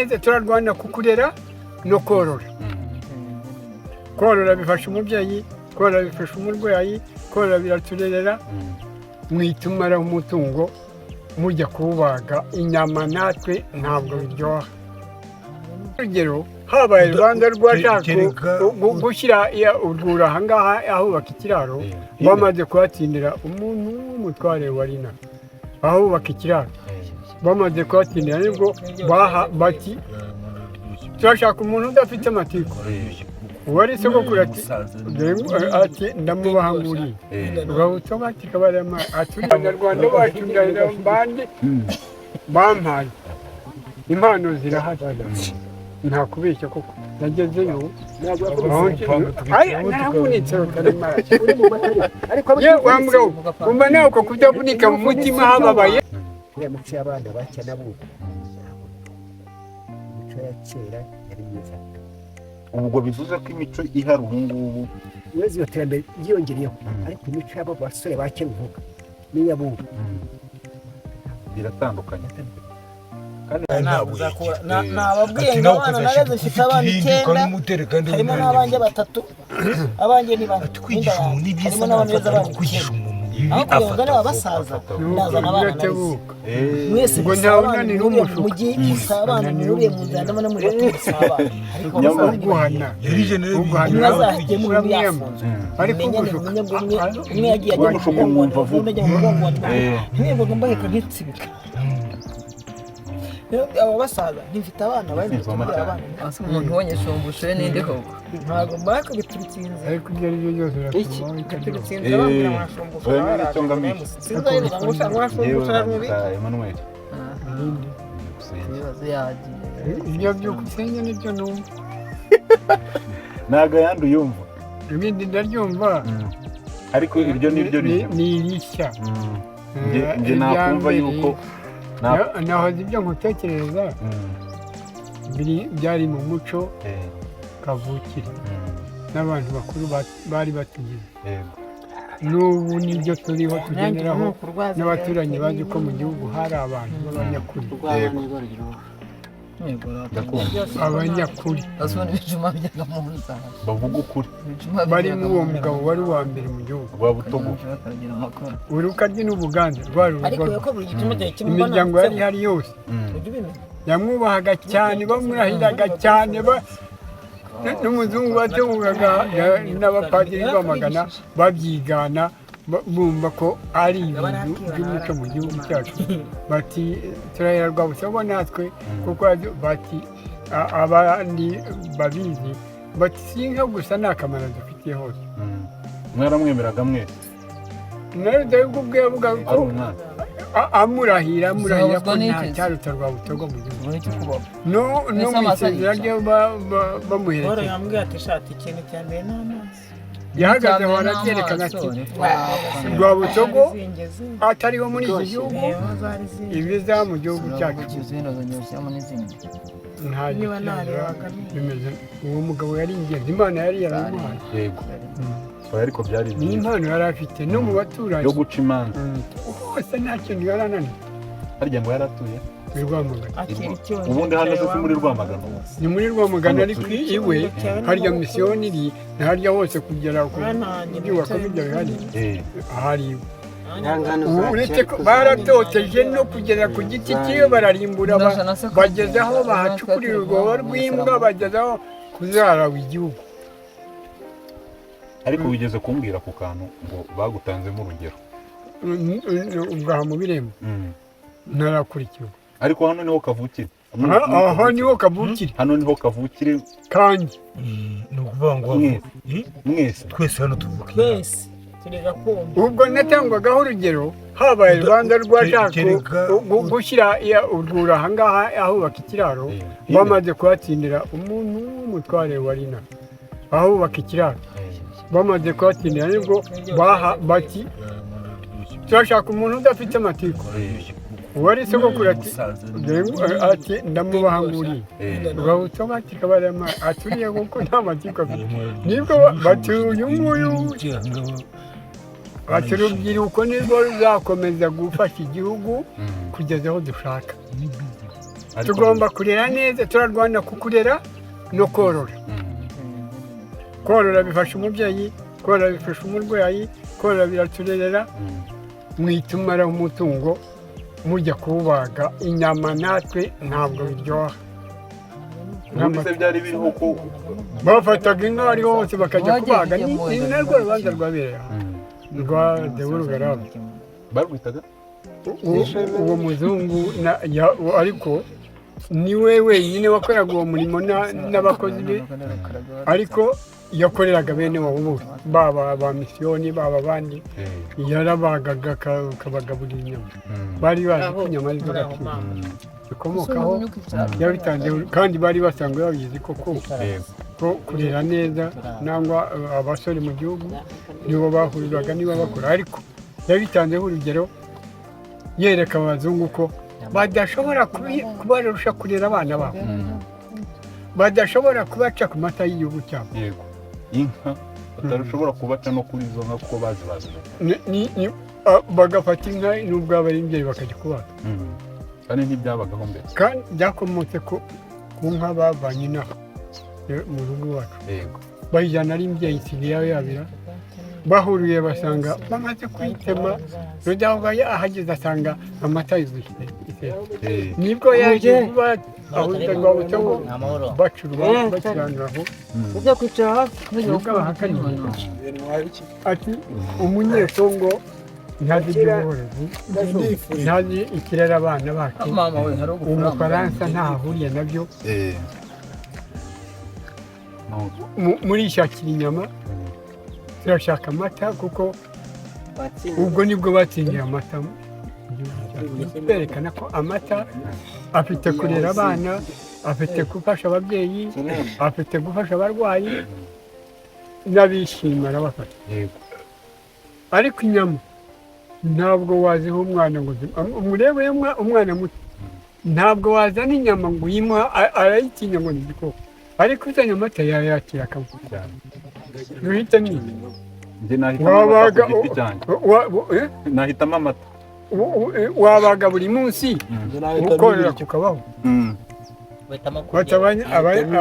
Turarwana ku kurera no korora. Korora bifasha umubyeyi, korora bifasha umurwayi, korora biraturerera. Mwitumara umutungo mujya kuwubaga inyama, natwe ntabwo biryoha. Urugero, habaye urubanza rwashaka gushyira urwuri ahangaha ahubaka ikiraro, bamaze kuhatsindira umuntu w'umutware wa rina ahubaka ikiraro, bamaze kuhatsindira nibwo baha bati: "Turashaka umuntu udafite amatiku." Uwari sogokuru ati ati: "Ndamubaha nguriye Rwabutso." Bati kabarama ati: "Abanyarwanda bacu, ndahira bandi bampaye impano zirahari, nta kubeshya koko." Nagezeyo naravunitse rutaremara. Ye wa mugabo, umva nawe uko kudavunika mu mutima hababaye. Uriya muco y'abana bacya n'abubu, imico ya kera yari myiza. Ubwo bivuze ko imico ihari ubu ngubu Uretse iyo terambere ryiyongereyeho, ariko imico y'abo basore ba kera uvuga n'iy'abubu biratandukanye. Ntabwo uzakura nababwiye Ati ngo nawe abana ukazashyira nareze, mfite abana irindi icyenda, ukamutera kandi harimo n'abanjye batatu, abanjye ni bane. Ati kwigisha umuntu ibyiza Harimo n'abantu nafata, beza, ariko abana kwigisha icyenda. umuntu ibibi Aho kugira ngo afata ngane abasaza, ndazana abana nareze. Biratebuka. Mwese Ngo musabane ntawunanira muhuriye umushuka. Mujye musabane, muhuriye mu nzira, ndabona muri bato musabane, ariko abasaza Uguhana yari genere. Uguhana umwe azajye mu uramwiyama, yafunzwe. Ariko Mumenyane, ugushuka mumenye ngo umwe yagiye ajya mu Ugushuka mugongo umwumva wa vuba. undi ajya mu mugongo wa ntiwirirwaga mbaheka nkitsibika. Rero abo basaza ntifite abana bari Sinzoma mu cyane. abana. Ese umuntu ubonye shumbushe n'indi koko? Ntabwo mbakubita ibitsinze. Ariko ibyo ari byo byose Iki uratuma kubita ibitsinze bambwira ngo nashumbusha. Oya, nicyo ngamije. Sinzi aho ngo ushaka ngo Yewe nashumbusha rubi. banyita Emmanuel. Ibindi Byukusenge. Ibibazo yagiye. Ibyo byukusenge nibyo numva. Ntabwo ayandi uyumva? Ibindi ndaryumva. Ariko iryo ni ryo rizima. Ni irishya. Njye nakumva yuko Nahoze ibyo nkutekereza byari mu muco kavukire n'abantu bakuru bari batugize. N'ubu nibyo turiho tugenderaho, n'abaturanyi bazi ko mu gihugu hari abantu b'abanyakuri. Ndakumva. Abanyakuri. Asubona ibijuma bijyaga mu nzara. Bavuga ukuri. Ibijuma Barimo bijyaga uwo mu mugabo nzara. wari uwa mbere mu gihugu. Rwa Butogo. Bakagira amakuru. Urukaryi n'Ubuganda rwari Ariko urugo. ko buri gicuma cyawe kimwe Imiryango yari ihari yose ujya ubimenya. yamwubahaga cyane, bamurahiraga cyane, n'umuzungu watungaga n'abapadiri bamagana babyigana, bumva ko ari ibintu by'umuco mu gihugu cyacu. Bati: "Turahera Rwabusogo natwe," kuko bati abandi babizi bati: "Si inka gusa, ni akamaro dufitiye hose." Mwaramwemeraga mwese? Na Rudahigwa ubwe yavugaga Ari ko umwana. amurahira ko Uzabuzwa nta n'iki? cyaruta Rwabutogo mu gihugu. Ubona icyo kubaho. No Mbese mu amaso isezera arica. rye Paul bamuherekeje yambwiye ati: "Shati, ikintu cya mbere ni amazi." Yahagaze aho arabyerekana ati: "Rwabutogo atariho muri iki gihugu, Zari zingi. ibiza mu gihugu cyacu nta Niba gikirura narebaga bimeze." Uwo mugabo yari ingenzi, Imana yari yaramuhaye. Yego. Oya, ariko byari Ni byiza. impano yari afite no mu baturanyi Yo guca imanza. Hose nta kintu yari ananiwe. Harya ngo yari atuye I Rwamagana. Akira icyuma. Ubundi hano se si muri Rwamagana ubu? Ni muri Rwamagana. Hano Ariko turi. iwe harya misiyoni iri na harya hose kugera ku byubako bijya bihari ahari iwe. Ubu uretse ko baratoteje no kugera ku giti cyiwe bararimbura, bageze aho bahacukurira urwobo rw'imbwa, bageze aho kuzarawa igihugu. Ariko wigeze kumbwira ku kantu ngo bagutanzemo urugero. Ubwo aha mu Birembo ntarakurikirwa. Ariko hano niho kavukire. Aha niho kavukire. Hano niho kavukire. Kanjye. Ni ukuvuga ngo Mwese. Eh? Mwese. Twese hano tuvuka. Twese turi gakondo. Ubwo natangwagaho urugero, habaye urubanza rwashaka gushyira urwuri ahangaha ahubaka ikiraro, bamaze kuhatsindira umuntu w'umutware wa rina ahubaka ikiraro, bamaze kuhatsindira nibwo baha bati: "Turashaka umuntu udafite amatiku." Uwari sogokuru ati: "Ndamubaha nguriye Rwabutso." Bati: "Kabarama aturiye kuko nta matiku afite." Nibwo bati: "Uyu nguyu," bati: "Urubyiruko nirwo ruzakomeza gufasha igihugu kugeza aho dushaka." Ariko- Tugomba kurera neza. Turarwana ku kurera no korora. Korora bifasha umubyeyi, korora bifasha umurwayi, korora biraturerera. Mwitumara umutungo mujya kuwubaga inyama, natwe ntabwo biryoha. Ubundi se byari biriho ko Bafataga inka ariho hose bakajya Wagiye kubaga. ujya mu Ni nda. narwo rubanza rwabereye aha, rwa Deo Rugarabu. Barwitaga Uwo muzungu ariko niwe wenyine wakoraga uwo murimo n'abakozi be, ariko yakoreraga bene wabo bose, baba ba misiyoni, baba abandi. Yarabagaga akabagaburira inyama. Bari bazi ko inyama ari zo gaciro bikomokaho. Yabitanze kandi bari basanzwe babizi koko ko kurera neza nangwa abasore mu gihugu nibo bahuriraga niba bakora. Ariko yabitanzeho urugero, yereka abazungu ko badashobora kubarusha kurera abana babo, badashobora kubaca ku mata y'igihugu cyabo. Yego, inka batarashobora kubaca no kuri izo nka kuko bazibazaga. Bagafata inka n'ubwo aba ari imbyeyi bakajya kubaga. Kandi ntibyabagaho mbere. Kandi byakomotse ku nka bavanye inaha mu rugo iwacu, bayijyana ari imbyeyi, isigaye yabira. Bahuriye basanga bamaze kuyitema. Rudahugwa ahageze asanga amata yuzuye iseta. Nibwo yaje vuba ahuza Rwabutogo, bacurwa bakiranura aho. Ujya kwicara hafi. Nibwo abahakanye ati: "Umunyekongo ntazi iby'ubworozi, ntazi ikirere abana bacu." Mama we, hari Umufaransa ntaho ahuriye nabyo. Nuko. Murishakira inyama, turashaka amata, kuko ubwo nibwo batsindiye amata mu gihugu cyacu. Berekana ko amata afite kurera abana, afite gufasha ababyeyi, afite gufasha abarwayi n'abishima arabafasha. Ariko inyama ntabwo waziha umwana ngo umurebe umwana muto, ntabwo wazana inyama ngo uyimuha, arayitinya ngo ni igikoko. Ariko uzanye amata yayakira akamuha. Duhitemo iyi. Njye nahitamo amata Wabaga ku giti cyanjye. Nahitamo amata. Wabaga buri munsi, ukorora kukabaho. Bati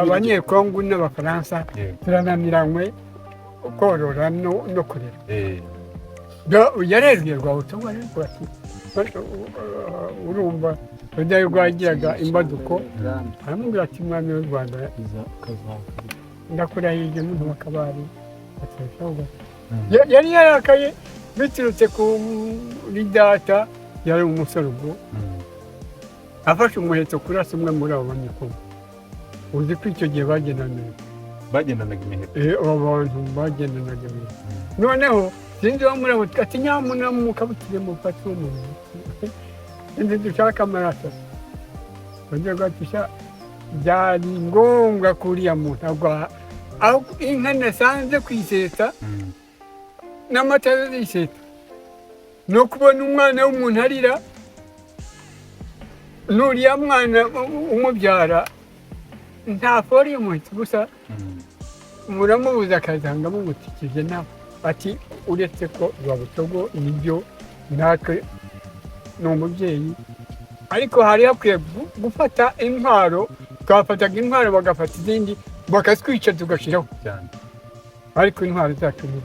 Abanyekongo n'Abafaransa turananiranywe korora no kurera. Yareruye Rwabutogo, ariko ati urumva Rudahigwa yagiraga imbaduko, aramubwira ati: "Mwami w'u Rwanda, ndakurahiye muntu w'akabari." Yari yarakaye biturutse kuri data, yari umusore ubwo, afashe umuheto kurasa umwe muri abo banyekongo. Uzi ko icyo gihe bagendanaga Bagendanaga imiheto. Abo bantu bagendanaga imiheto. Noneho sinzi uwo muri abo ati: "Nyamuna mukabukire mufate umuntu, sinzi dushaka amaraso." Rudahigwa ati: "Sha, byari ngombwa ko uriya muntu agwa aho inka nasanze ku iseta n'amata ziseta, no kubona umwana w'umuntu arira n'uriya mwana umubyara nta fori y'umuheto gusa muramubuza akazanga mumutikije." Nawe ati: "Uretse ko Rwabutogo nibyo, natwe ni umubyeyi, ariko hari hakwiye gufata intwaro. Twafataga intwaro bagafata izindi bakatwica tugashiraho, Cyane. ariko intwaro zacu ni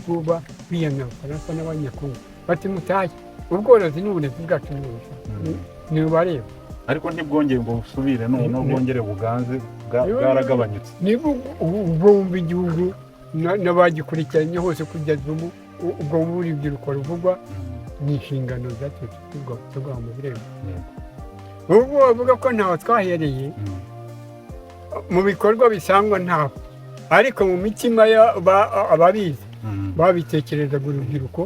vuba." Biyamye Abafaransa n'Abanyekongo bati: "Mutahe, ubworozi n'uburezi bwacu ntibubareba." Ariko ntibwongeye ngo busubire none bwongere buganze, bwaragabanyutse. Niba ubwo wumva igihugu n'abagikurikiranye hose kugeza ubu, ubwo urubyiruko ruvugwa ni inshingano zaturutse kuri mu birembo. Ubwo bavuga ko ntaho twahereye mu bikorwa bisangwa, ntaho, ariko mu mitima ababizi babitekerezaga urubyiruko,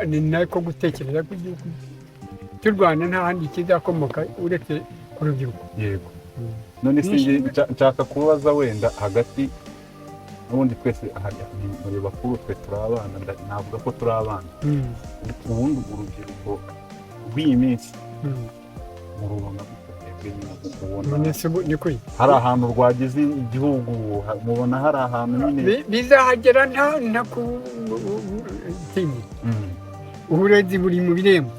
ni nako gutekereza ko igihugu cy'u Rwanda nta handi kizakomoka uretse ku rubyiruko. Yego. None se njye nshaka kubaza wenda hagati n'ubundi twese aha ni muri bakuru, twe turi abana, navuga ko turi abana. Ubundi urubyiruko rw'iyi minsi murubona gute mwebwe nyine ubona? None se ubu ni kuri Hari ahantu rwageze igihugu, mubona hari ahantu nyine Bizahagera nta kutinya. Uburezi buri mu birembo,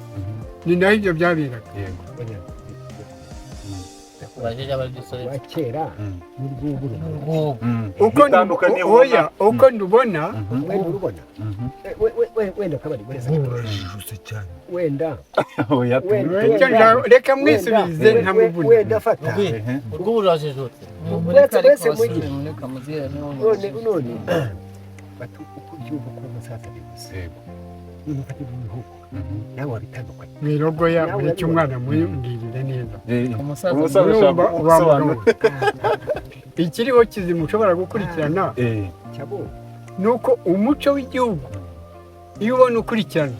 ni naho ibyo byaberaga. Ubajije abadusore. Rwa kera n'urw'ubu rumwe. Urw'ubu. Uko Bitandukaniye oya, uko ndubona. Wenda urubona. Wenda kabari wenda. Ubu urajijutse cyane. Wenda. Oya, Wenda. Icyo reka mwisubize ntamuvuna. Wenda fata. Urw'ubu rurajijutse. Mwese Ariko mugire. basore mureka muzire niwo None none bati uko ubyumva uko umusaza bivuze. Yego. None ufate mu bihugu nawe wabitandukanye. Mwirogoya mureke umwana mubwirire neza. Umusaza Umusaza ashaka Urumva wa gusobanura. mugabo we. Ikiriho kizima ushobora gukurikirana Cyabo. ni uko umuco w'igihugu iyo ubona ukurikirana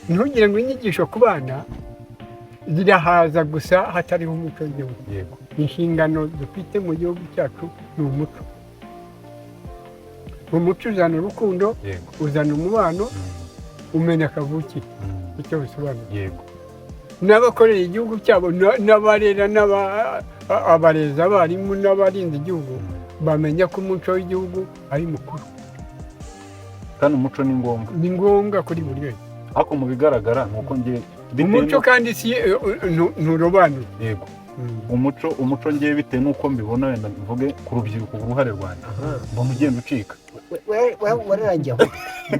ntugire ngo inyigisho ku bana zirahaza gusa hatariho umuco w'igihugu. Yego. Inshingano dufite mu gihugu cyacu ni umuco. Umuco uzana urukundo, Yego. uzana umubano, umenya akavukire icyo bisobanura. Yego. N'abakorera igihugu cyabo n'abarera abarezi, abarimu n'abarinda igihugu bamenya ko umuco w'igihugu ari mukuru. Kandi umuco ni ngombwa. Ni ngombwa kuri buri wese. Ariko mu bigaragara ni uko ngiye bitewe Umuco kandi si nturobanura. Yego. Umuco ngiye bitewe n'uko mbibona, wenda mvuge ku rubyiruko uruhare rwanjye, mbona ugenda ucika. Wararangiye aho.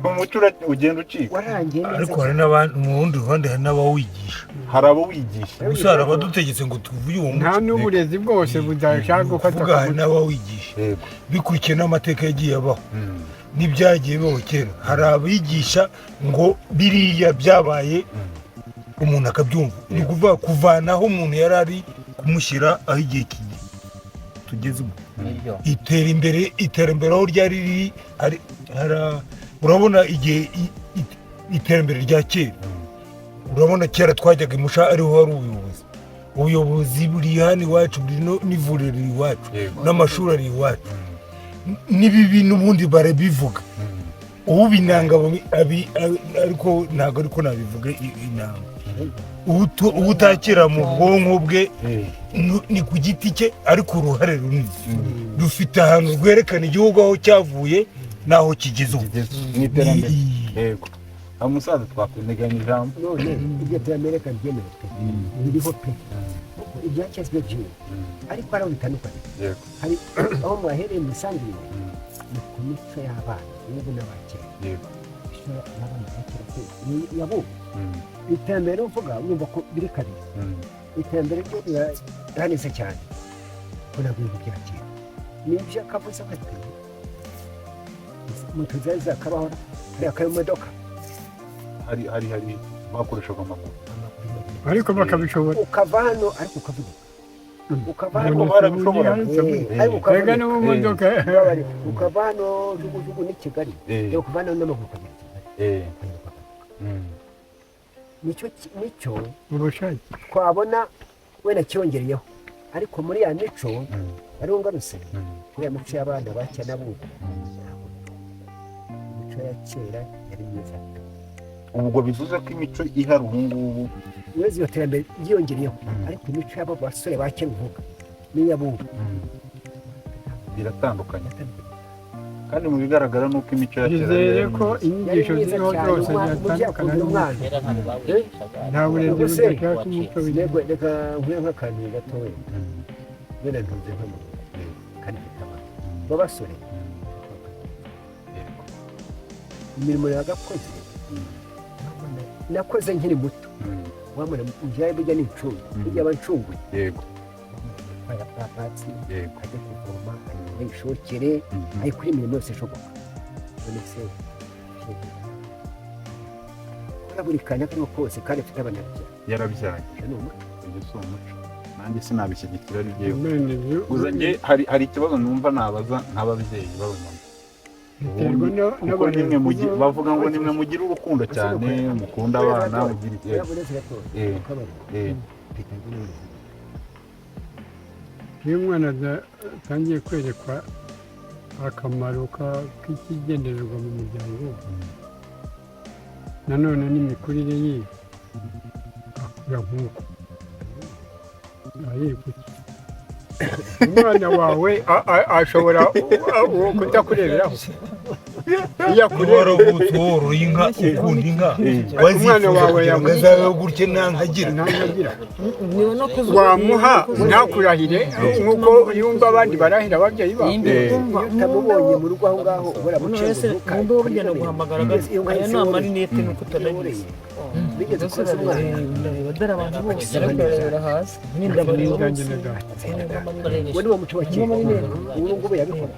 Umuco ugenda ucika. Wararangiye neza. Ariko hari n'abandi mu rundi ruhande, hari n'abawigisha. Hari abo wigisha. Gusa hari abadutegetse ngo tuvuye uwo Nta muco. n'uburezi bwose budashaka gufata Kuvuga ku hari muco. n'abawigisha. Yego. Bikurikiye n'amateka yagiye abaho n'ibyagiye bibaho kera, hari abigisha ngo biriya byabaye umuntu akabyumva, ni ukuvuga kuvanaho umuntu yari ari kumushyira aho igihe tugeze ubu. Nibyo. Iterambere, iterambere aho ryari riri urabona igihe iterambere rya kera, urabona kera twajyaga imusha ariho hari ubuyobozi. Ubuyobozi buri hano iwacu, buri n'ivuriro riri iwacu, Yego. n'amashuri ari iwacu, n'ibibi n'ubundi barabivuga ubinanga ariko ntabwo ariko nabivuga inanga utakira mu bwonko bwe ni ku giti cye, ariko uruhare runini rufite ahantu rwerekana igihugu aho cyavuye n'aho kigeze ubu. Kigeze mu iterambere. Yego. Aho umusaza twakwiniganya ijambo. None ibyo terambere reka ryemere pe, biriho pe, kuko ibya kera sibyo byiwe, ariko hari aho bitandukanye. Yego. Hari aho mwahereye mu isangire, ni ku mico y'abana ubu n'abakera. Yego. Imico y'abana ba kera se yabo. Iterambere uvuga urumva ko biri kabiri. Iterambere ryo rirahanitse cyane ko ntabwo ibintu bya kera nibyo akavuze ati moto zari zakabaho, hariya akamodoka. Hari bakoreshaga amaguru. Ariko bakabishobora. Ukava hano ariko ukavunika, ukava Ariko hano barabishoboraga. Ariko Rega ukavunika. no mu modoka. Ukava hano jugujugu ni Kigali, ukava hano n'amaguru ukagera i Kigali. Ukagenda ukagaruka. Nicyo Ubushake. twabona wenda cyongereyeho, ariko muri ya mico ariho ngarutse, muri ya mico y'abana ba kera n'abubu, ntabwo imico ya kera yari myiza. Ubwo bivuze ko imico ihari ubu ngubu Uretse iyo terambere ryiyongereyeho, ariko imico y'abo basore ba kera uvuga n'iy'abubu biratandukanye, kandi mu bigaragara ni uko imico ya kera Nizeye yari ko myiza. inyigisho Yari myiza ziriho cyane, zose umubyeyi zatandukana akunda n'umuco. umwana. Kera ntabwo bawigishaga. Nta burezi Ubwo se, budashaka umuco w'igihugu. Reka nkure nk'akantu gato wenda, wenda ntunze nko mu rugo kandi mfite abana b'abasore. Yego. Imirimo yagakoze nakoze nkiri muto, wabona ujyayo burya ni incungu, burya aba ncunguye. Yego. Gutwara bwatsi, Yego. ajya kuvoma, ayishokere, ayikora imirimo yose ishoboka. None se kora buri kanya karimo kose kandi afite abanyabyara. Yarabyaye. Ibyo ni umuco. Ibyo si umuco, nanjye sinabishyigikira ari jyewe. None ibyo Gusa njye hari ikibazo numva nabaza nk'ababyeyi b'abamama. Biterwa Kuko nimwe n'abarezi. bavuga ngo nimwe mugira urukundo cyane, mukunda abana, mugira iki. Uretse gatoya, ukabarira biterwa n'uburezi. Iyo umwana atangiye kwerekwa akamaro k'ikigendererwa mu muryango, nanone n'imikurire ye akura nk'uko ayikuye. Umwana wawe ashobora kutakureberaho. Iyo akureba, Waravutse woroye inka, ukunda inka, Umwana wazifuza wawe kugira ngo yabuze. azabeho gutya nta nka agira. Ntangagira. Niwe no kuzuba. Wamuha ntakurahire nk'uko yumva abandi barahira ababyeyi babo. Eh. Iyo utamubonye mu rugo aho ngaho ubura Umuntu wese bucengo. mu burya naguhamagaraga Iyo nka aya yahise ni wororeye. amarinete nuko utanabizi. Bigeze kubaza umwana. Ndareba dore abantu bose. Barakurebera hasi. Ndabareba Ibyanjye bose. na data. Uwo ni wo muco wa kera, ubu ngubu yabikora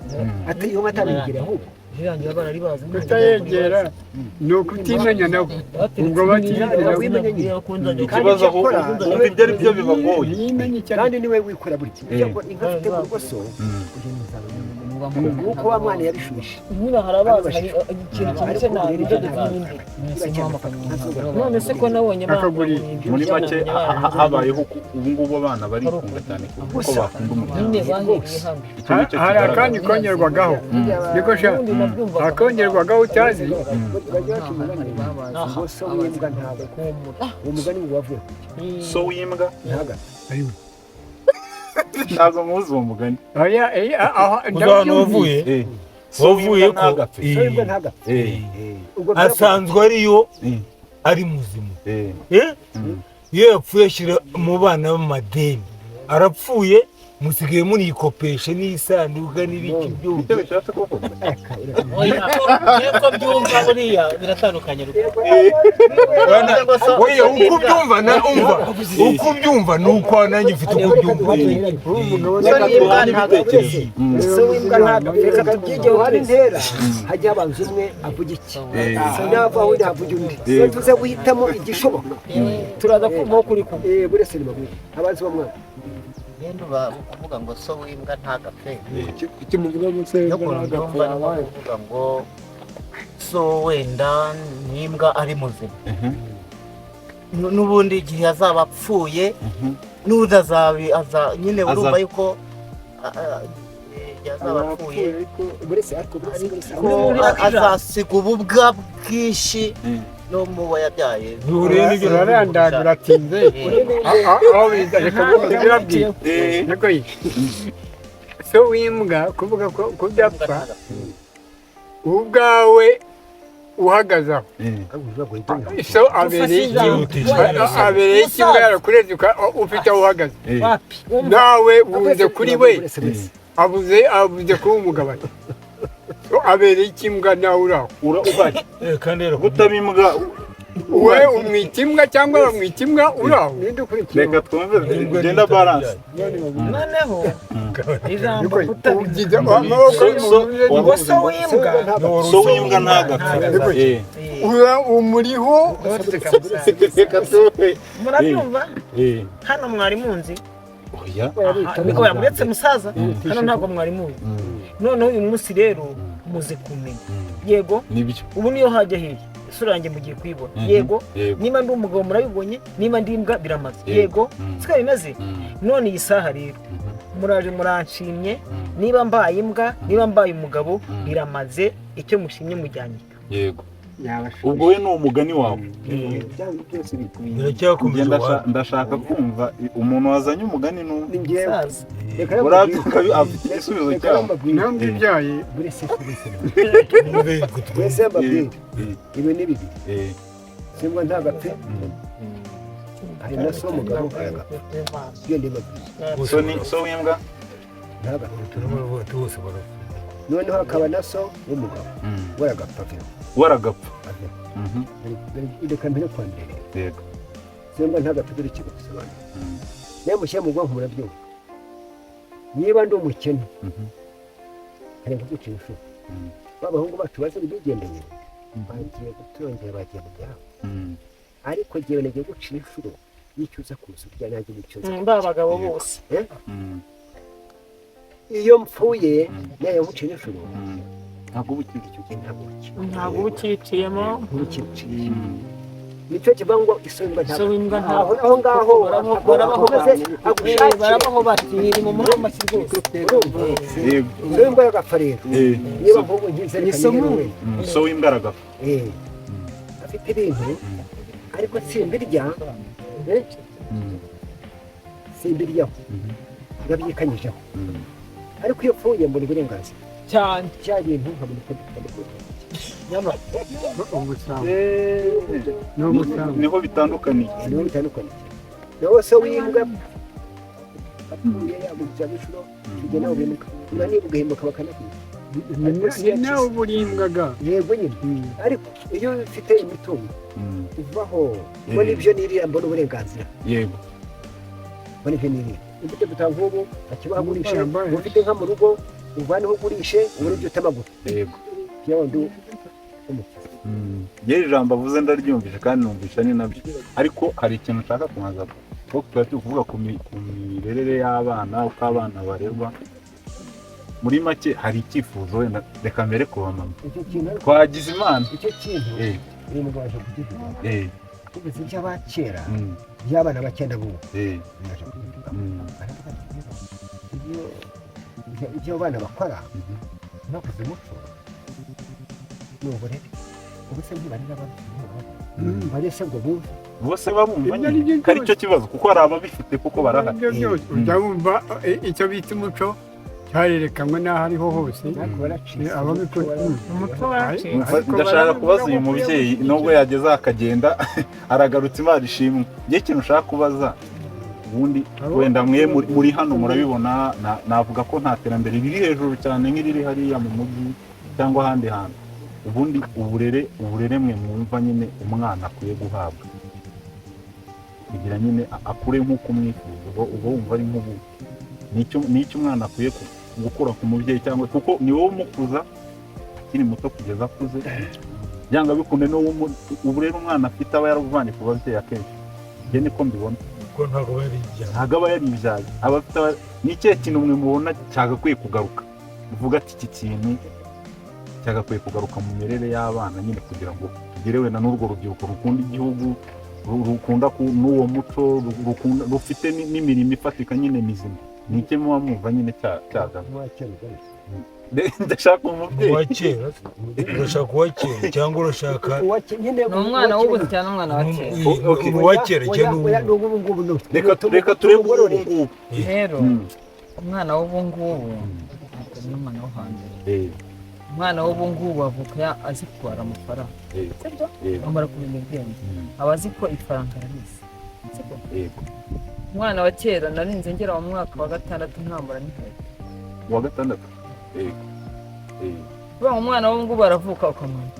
ati iyo nka atabigira ahubwo. Birangira bararibazi. Kutayegera ni ukutimenya nabo, ubwo batiyegera. Ikibazo aho wumva ibyo ari byo bibagoye. Ntiyimenye icyo ari. Kandi niwe wikora buri kimwe. Cyakora inka afite mu rugo so kugira ngo nk'uko wa mwana yabishubije. Nyine harabazi hari ikintu kimeze nabi ibyo dufite. None se ko nabonye Akagurira. Muri make habayeho ubu ngubu abana barikunda cyane kuruta uko bakunda umuryango. Nyine bahereye hano. Icyo ni cyo Hari kigaragara. akandi kongerwagaho, niko sha, Ubundi nabyumvaga. akongerwagaho utazi. Bajya baca umugani ngo so w'imbwa ntabwo, uwo mugani ngo wavuye ku So w'imbwa ntagapfe. Ntabwo muzi uwo mugani. Oya, aho Uzi ahantu wavuye? Eh. Wavuye ko Ntagapfe. So w'imbwa ntagapfe. Eh. Ubwo asanzwe ariyo Eh. ari muzima. Eh. Eh? Iyo yapfuye ashyira mu bana b'amadeni, arapfuye musigaye munikopesha n'isanduka n'ibiki Icyo byose. bishatse kuvuga. Niko byumva buriya biratandukanye. Oya, uko ubyumva na umva uko ubyumva ni uko nanjye mfite uko ubyumva. Reka duhane ibitekerezo. So w'imbwa ntagapfe, reka tubyigeho. Hari intera hajya habanza umwe avuga iki, nava undi havuga undi, tuze guhitamo igishoboka. Turaza kumva aho kuri kumwe. Eh, burese ni babiri abanza uwo mwana. Rero uvuga ngo so w'imbwa ntagapfe. Kuki muvuga ngo se Yo kubyumva ni nko kuvuga ngo so wenda n'imbwa ari muzima. N'ubundi igihe azaba apfuye n'ubundi azabi aza nyine urumva yuko igihe azaba apfuye burese ariko burese burese ko azasiga ububwa bwinshi no mu bo yabyaye. Bihuriye n'ibyo. Urarandagura uratinze. Aho biza reka birabwira niko yi so w'imbwa kuvuga ko kudapfa ubwawe uhagaze aho so abereye iki, abereye iki imbwa yarakureze ufite aho uhagaze? Wapi? Nawe wunze kuri we, abuze kuba umugabane. So abereye iki imbwa nawe uri aho? Ura uhari. Eh, kandi rero Gutaba imbwa. We umwita imbwa cyangwa bamwita imbwa uri aho? Ninde ukurikiye? Reka twumve genda balance. Noneho ijambo Niko kutabizi. ugize amaboko y'umuntu. Ngo so w'imbwa So w'imbwa ntagapfe. Eh. Ura umuriho. Reka twumve. Murabyumva? Eh. Hano mwari munzi? Oya. Oya, muretse musaza, hano ntabwo mwari muzi. Noneho uyu munsi rero muze kumenya, yego. Nibyo. Ubu niyo hajya hehe isura yanjye mugiye kuyibona, yego. Yego. Niba ndi umugabo murabibonye, niba ndi imbwa biramaze. Yego. Yego. Siko bimeze. None iyi saha rero muraje muranshimye, niba mbaye imbwa, niba mbaye umugabo, biramaze. Icyo mushimye mujyanye icyo. Yego. Ubwo we ni umugani wawe. Biracyakomeje. Njye ndashaka kumva umuntu wazanye umugani n'umwe. Ni njyewe. Musaza. Reka Urabyuka afite igisubizo reka cyawo. mbabwire. Intambwe ibyaye. Burese burese burese mbabwire, ibi ni bibiri. Simbwa ntagapfe, hari na so mugabo aragapfa, ibyo ndibabwire. So ni so w'imbwa. Ntagapfe. Turabavuga ati bose barapfa. Noneho hakaba na so w'umugabo we aragapfa aveho. Waragapfa. Aveho. Reka mbere kwa mbere. Yego. Simbwa ntagapfe, dore ikintu bisobanura. Niba mushyira mu bwonko murabyumva. Niba ndi umukene, hari nko guca inshuro, ba bahungu bacu bazi bigendeye bagiye gutongera, bagiye mu byabo, ariko jyewe nagiye guca inshuro y'icyo uza kuza urya nanjye n'icyo nza. Ba bagabo bose. Iyo mpfuye nayo guca inshuro. Ntabwo uba ukiri. Icyo gihe ntabwo ukiri. Ntabwo uba ukiciyemo. Ntabwo ukiri. Nicyo kivuga ngo iso w'imbwa So w'imbwa ntabwo aho ngaho barabaho akomeze agushakire. Barabaho bati ni mu muhamashyi rwose. Urumva? Yego. Iso w'imbwa yagapfa rero. Niba nk'ubu nkize, reka nigere wenda. So w'imbwa aragapfa. Eh, afite ibintu ariko simbirya, eh, simbiryaho, ndabyikanyijeho, ariko iyo pfuye mbona uburenganzira cyane. Bya bintu nkabona uko mbikora. Ubusambo ni ubusambo. Niho bitandukaniye. Niho bitandukanye. Naho se w'imbwa apfuye yagurutse inshuro tujya nawe ubimuka, unaniba ugahemuka bakanakwica. Ni nawe uba urimbwaga. Yego nyine, ariko iyo ufite imitungo uvaho ngo nibyo nirira, mbona uburenganzira. Mbona ibyo nirira, imbuto dutanga nk'ubu akibagurishe, ufite nka mu rugo uvaneho ugurishe, ubone ibyo utemagura. Ya wundi w'umukire. Yewe, ijambo avuze ndaryumvishe kandi numvisha ni nabyo, ariko hari ikintu nshaka kubanza, kuko tuba turi kuvuga ku mirerere y'abana, uko abana barerwa. Muri make hari icyifuzo, wenda reka mbere ku bamama. Icyo kintu ariko Twagize Imana. Icyo kintu uyu mugabo aje kukivuga. Tuvuze iby'abakera, by'abana bakenda bubu, yaje kukivuga. Aravuga ati rero ibyo abana bakora bakoze umuco ni uburere. Ubu se ntibarera abana barese ngo bumve? Bose babumva Ibyo ari nyine byo ko ari cyo kibazo, kuko hari ababifite kuko barahari. Ibyo byose ujya wumva, icyo bita umuco cyarerekanwe n'aho ariho hose. Ariko baracitse. Ababikora Umuco waracitse. Ariko Ndashaka baravuga kubaza uyu ko mubyeyi, nubwo yageze akagenda aragarutse, Imana ishimwe. Njye ikintu ushaka kubaza ubundi, wenda mwe muri hano murabibona, navuga ko nta terambere riri hejuru cyane nk'iriri hariya mu mujyi cyangwa ahandi hantu. Ubundi uburere mwe mwumva nyine umwana akwiye guhabwa kugira nyine akure nk'uko umwifuza, uba wumva ari nk'ubu n'icyo umwana akwiye gukura ku mubyeyi, cyangwa kuko ni wowe umukuza akiri muto kugeza akuze, byanga bikunde n'uwo uburere umwana afite aba yarabuvanye ku babyeyi akenshi. Njye niko mbibona. Kuko ntabwo aba yaribyaye. Ntabwo aba yaribyaye, aba afite ni ikihe kintu mwe mubona cyagakwiye kugaruka, uvuga ati iki kintu cyagakwiye kugaruka mu mirere y'abana nyine, kugira ngo tugere wenda n'urwo rubyiruko rukunda igihugu, rukunda n'uwo muco, rufite n'imirimo ifatika nyine mizima? Ni iki muba mwumva nyine cyagaruka? Uwa kera ugarutse. Ndashaka umubyeyi. Uwa kera, urashaka uwa kera cyangwa urashaka Uwa nyine. Ni umwana w'ubu cyangwa umwana wa kera? Uwa kera cyangwa Oya, ubu? ni ubu ngubu ni Reka turebe ubu ngubu. Rero umwana w'ubu ngubu ntabwo ni umwana wo hambere. Umwana w'ubu ngubu avuka azi kubara amafaranga. Sibyo? Amara kumenya ubwenge, aba azi ko ifaranga arabizi, sibyo? Yego. Umwana wa kera, narinze ngera mu mwaka wa gatandatu ntambara n'inkweto. Uwa gatandatu, yego. Kuvuga ngo umwana w'ubu ngubu aravuka ukamenya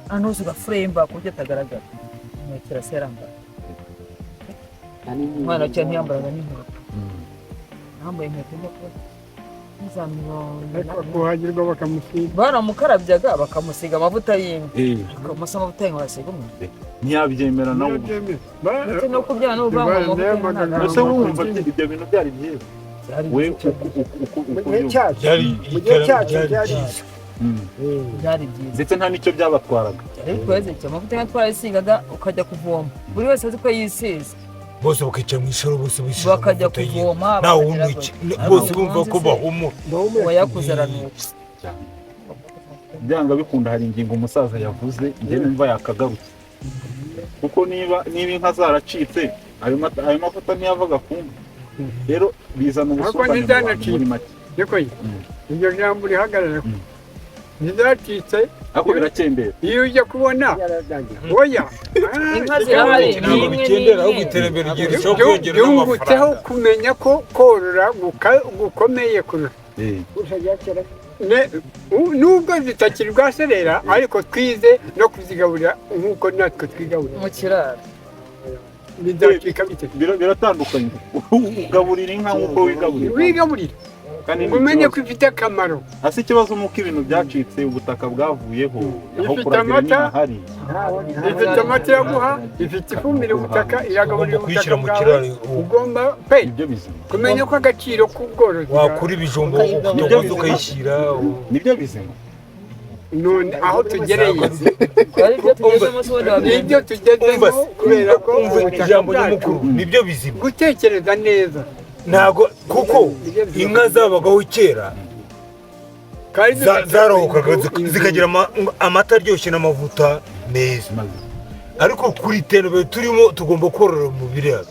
ahantu hose ugafuremba ku buryo atagaragara. Umwana wa kera se yarambara? Umwana wa kera ntiyambaraga n'inkweto. Yambaye inkweto njya kuba za mirongo Ariko kuhagirwa bakamusiga. Baramukarabyaga, bakamusiga amavuta y'inka. Bakamusa amavuta y'inka, basiga umuntu. Ntiyabyemera nawe ubwe. Ndetse no kubyara n'uvuga ngo amavuta y'inka ntabwo Ese wumva ibyo bintu byari byiza? Byari We byiza cyane. uko Mu gihe ubyumva. cyacu, Byari mu gihe cyacu byari byari byiza. Byari byiza. Ndetse nta n'icyo byabatwaraga. Byari bikweze cyane. Amavuta y'inka twarayisigaga, ukajya kuvoma, buri wese azi ko yisize. Bose bakicara mu ishuri, bose bisize Bakajya amavuta y'inka. kuvoma, Ntawe bakagera unuki gutya. bose Ariko bumva ko umunsi se, bahumura. uwayakuze aranuka. Cyane. Byanga bikunda hari ingingo umusaza yavuze njye numva yakagarutse, kuko niba inka zaracitse, ayo mavuta ntiyavaga ku nka. Rero bizana ubusumbane mu bantu muri make. Niko ye, iryo jambo urihagarare, ntizacitse. Ariko birakendera. Iyo ujya kubona, oya. Inka zirahari, ni Ntabwo imwe bikendera, ahubwo n'imwe. iterambere rirushaho kwiyongera Byungutseho n'amafaranga. kumenya ko korora gukomeye kurusha nubwo zitakiri rwaserera, ariko twize no kuzigaburira nk'uko natwe twigaburira mu kiraro. Bizacika bite? Biratandukanye, ugaburira inka nk'uko wigaburira. Wigaburira. Kandi ngo ni umenye ko ikibazo. ifite akamaro. Hasi ikibazo ni uko ibintu byacitse, ubutaka bwavuyeho, aho Ifite kuragira amata. ntihahari. Ifite amata iraguha, ifite ifumbire ubutaka, iragaburira Ugomba ubutaka kuyishyira mu bwawe. kiraro. Ugomba pe Nibyo bizima. kumenya ko agaciro k'ubworozi Wakura ibijumba ukagoza ukayishyira. Nibyo bizima. None aho tugereye, Ari byo tugezemo se ubundi wabyemera? nibyo tugezemo kubera ko Umva ubutaka ijambo bwacu nyamukuru, nibyo bizima. Gutekereza neza. Ntabwo kuko inka zabagaho kera Kandi zarohokaga zikagira amata aryoshye n'amavuta meza, ariko kuri iterambere turimo tugomba korora mu biraro,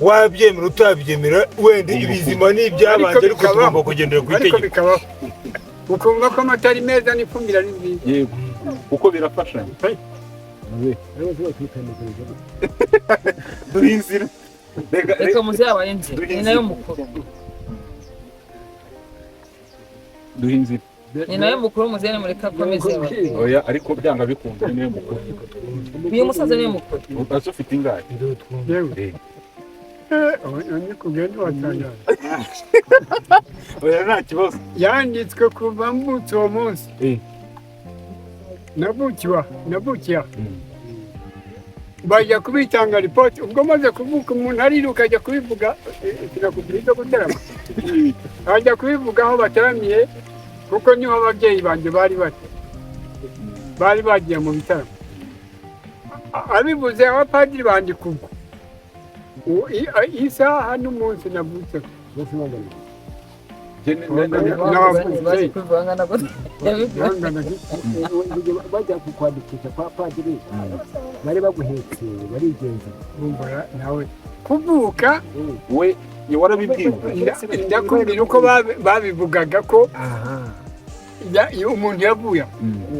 wabyemera utabyemera. Wenda ibizima ni ibyabanje, ariko bikabaho. tugomba kugendera ku Ariko itegeko. bikabaho. Ukumva ko amata ari meza n'ifumbire ari nziza. Yego, kuko birafashanya. Duhe inzira. Reka muzehe abaye inzira, ni nayo mukuru. Duhe inzira. Ni nayo mukuru, muzehe, mureka akomeze. Oya, ariko byanga bikunda ni niwe mukuru. Uyu musaza niwe mukuru. Ese ufite ingahe? Yewe, kugenda watangaza. Oya, nta kibazo. Yanditswe kuva mvutse uwo munsi. Navukiwa, navukiye aha. Bajya kubitanga ripoti ubwo maze kuvuka, umuntu ariruka ajya kubivuga, sinakubwira ibyo gutarama, ajya kubivuga aho bataramiye, kuko niho ababyeyi banjye bari bagiye mu bitaramo. Abivuze, abapadiri bandika ubwo isaha n'umunsi navutse. Bazi kubivuga nabwo. Bajya kukwandikisha kwa padiri bari baguhetse barigenza. Urumva nawe kuvuka. We warabibwiwe? Ndakubwira uko babivugaga ko iyo umuntu yavuye aho,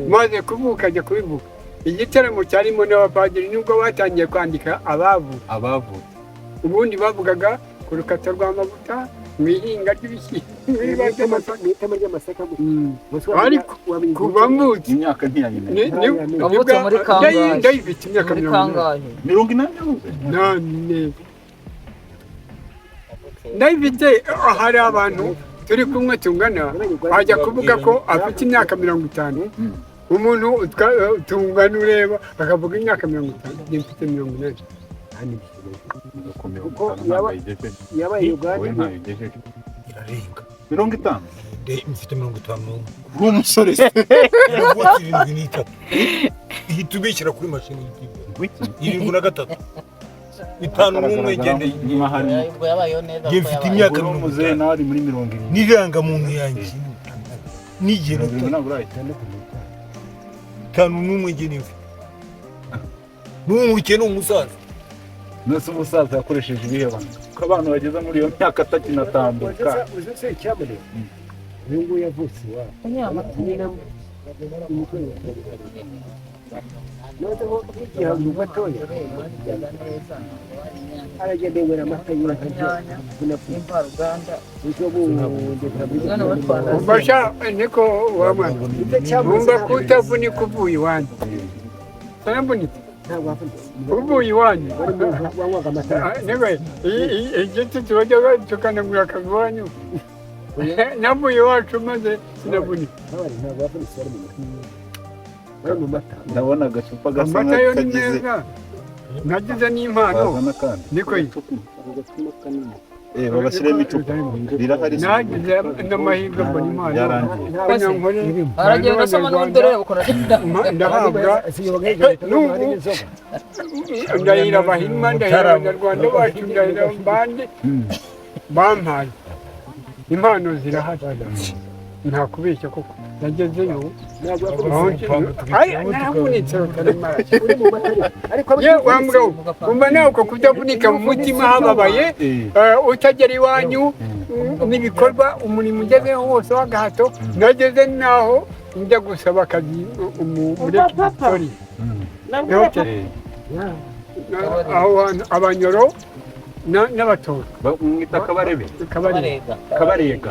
maze kuvuka ajya kubivuga, igitaramo cyarimo n'abapadiri, nubwo batangiye kwandika abavuka. Abavutse. Ubundi bavugaga ku rukata rw'amavuta, mu ihinga ry'ibishyimbo, mu iriba ry'amasaka. Mu itama ry'amasaka gusa. Ariko kuva mvutse Imyaka ntiyayimenya. Wavutse muri kangahe? Ndayifite imyaka Muri 80. Kangahe? 80 yavuze. Nane ndayifite. Hari abantu turi kumwe tungana, ajya kuvuga ko afite imyaka 50. Umuntu tungana ureba akavuga imyaka 50, njye mfite 80. Mirongo Kuko itanu ntabwo ayigejeje. Yabaye Uganda. Wowe ntayo ugejeje. Irarenga. 50. Mfite 51. Uri umusore se? Navutse 73, ihita ubishyira kuri mashini Wiki. 73, 51 igendeye. Nk'ahari. Ubwo yabayeho neza. Njye Kuko mfite yabayeho. imyaka Ubwo mirongo muzehe itanu nawe ari muri 70. N'irangamuntu yanjye n'igihe 70 ntabwo urahita. 51 ngenewe n'uwo ni umusaza. Nose umusaza yakoresheje ibihe banga ko abantu bageze muri iyo myaka atakinatambuka? Uzi se icyaboneye, uyu nguyu yavutse iwabo nyina umutwe, noneho igihe gatoya aragenda yinywera amata y'inka. Imvaruganda. Ejo bundi. Umva niko wa mwana, wumva ko utavunika uvuye iwanyu, uravunitse Ntabwo wavunitse. Uvuye iwanyu. Wari umuntu wanywaga amata. Niwe igiti tubajya tukanagura akava iwanyu, navuye iwacu maze sinavunika. Ntabwo wavunitse, wari mu mata, wari mu mata. Ndabona agacupa gasa Amata yo ni nk'akagize. meza, nagize n'impano. Bazana kandi. Niko ye. Eh, babashyiremo icupa rirahari se? Nagize n'amahirwe mbona impano. Byarangiye. Abanyankore Aragenda asoma n'udorere ukuntu agenda. Ndahabwa n'ubu, ndahira Abahima, ndahira Abanyarwanda bacu, ndahira bande bampaye impano, zirahari, nta kubeshya koko nagezeyo aho naravunitse rutaremara. Ye wa mugabo, umva nawe uko kudavunika mu mutima hababaye, utagera iwanyu, n'ibikorwa umurimo ugezeho wose w'agahato. Nageze naho njya gusaba akazi muri Victoria hoteli, aho hantu Abanyoro n'Abatora. Mwita Kabarebe? Kabarega. Kabarega.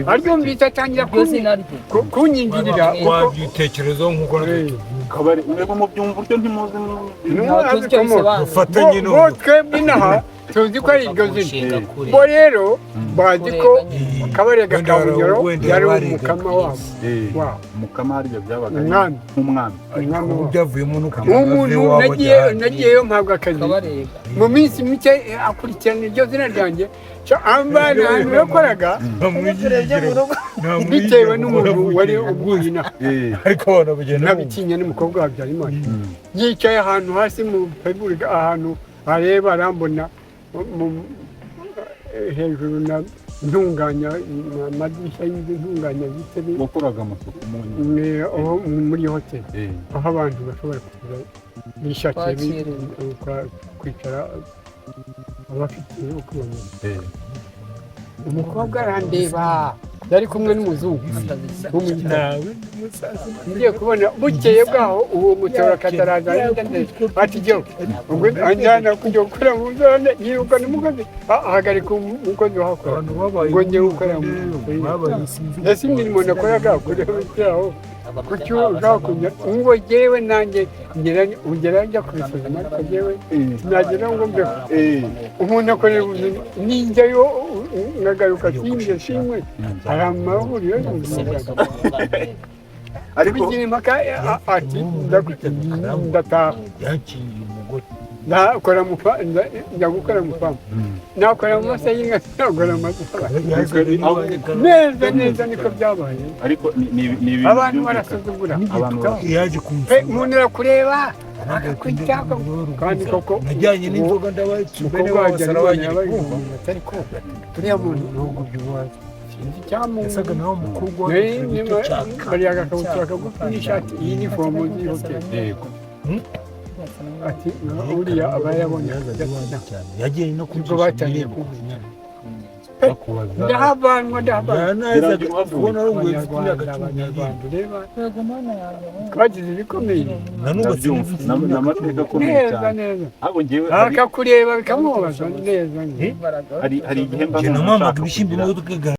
Aryumvise atangira Iryo zina rye. Kunyingirira kuko Wabyitekerezaho nk'uko natwe tubyumva. Kabare, mwebwe mubyumva utyo, ntimuzi. Ntabwo tuzi icyo bisobanura. Ubufatanye Bo n'ubu twebwe inaha tuzi ko ari iryo zina. Nshinga kure. Bo rero bazi ko Kurega. Kabarega Wenda ka Bunyoro wenda yari barega. umukama wabo wabo. Mukama harya byabaga ari Umwami. nk'umwami. Umwami Ubu wabo. byavuyemo no kugira ngo Umuntu ave iwabo nagiye ajya ahandi. nagiyeyo mpabwa akazi. Kabarega. Mu minsi mike akurikirana iryo zina ryanjye. Ambana ahantu yakoraga Ntamwigira bitewe kuko n'umuntu wari navukiye. uguye inaha. Ariko abantu bagenda bumva. Nabitinya n'umukobwa wa Habyarimana yicaye ahantu hasi mu peburi, ahantu areba arambona hejuru na ntunganya amadirishya y'inzu, ntunganya ibitebe. Wakoraga amasuku mu nzu? Aho muri hoteli, aho abantu bashobora kuza bishakiye Kwakirwa. kwicara, abafite uko bameze. Umukobwa arandeba. Yari kumwe n'umuzungu wo mu gitabo. Ngiye kubona bukeye bwaho uwo mutora kataraza ati jyewe ubwo anjyana kujya gukora mu nzone, yirukana umukozi, ahagarika umukozi wahakora ngo njye gukora mu ese imirimo nakoraga kureba icyaho kuki ushaka kujya ngo jyewe nanjye ngera njya kubisuzuma, ariko jyewe sinagera ngo mbeho. Umuntu akorera ubuzima, ninjyayo nkagaruka sinjye shimwe, hari amahuriro y'ubuzima bwanjye. Ariko bigira impaka ati ndataha ndakora mu njya gukora mu famu, nakora mu masa y'inka, nakora mu masa neza neza, niko byabaye. Ariko ni ibintu abantu byumvikana. Barasuzugura. Abantu Yaje pe kunsura. Umuntu arakureba akakwita kandi koko. Najyanye n'inzoga ndabaye Umukobwa wanjye ariko yabaye kumva umuntu atari ko turiya muntu nubwo byubaze sinzi icyamu yasaga nawe umukobwa bariya agakabutura kagufi n'ishati iyi ni fomu y'ihoteli. Yego. Ati uriya aba yabonye yagiye no ubwo batangiye kumenya Bakubaza ndahavanwa, ndahavanwa. Yanazaga kubona arongoye mfite imyaka Abanyarwanda 17. Abanyarwanda ureba Yego mana yanjye we. twagize ibikomeye. Nanubatse Ndabyumva. Ni amateka akomeye Neza cyane. neza. Ahubwo njyewe hari Akakureba bikamubabaza neza neza. hari igihe mba njye numva namamaga nshaka ibishyimbo kugira imodoka.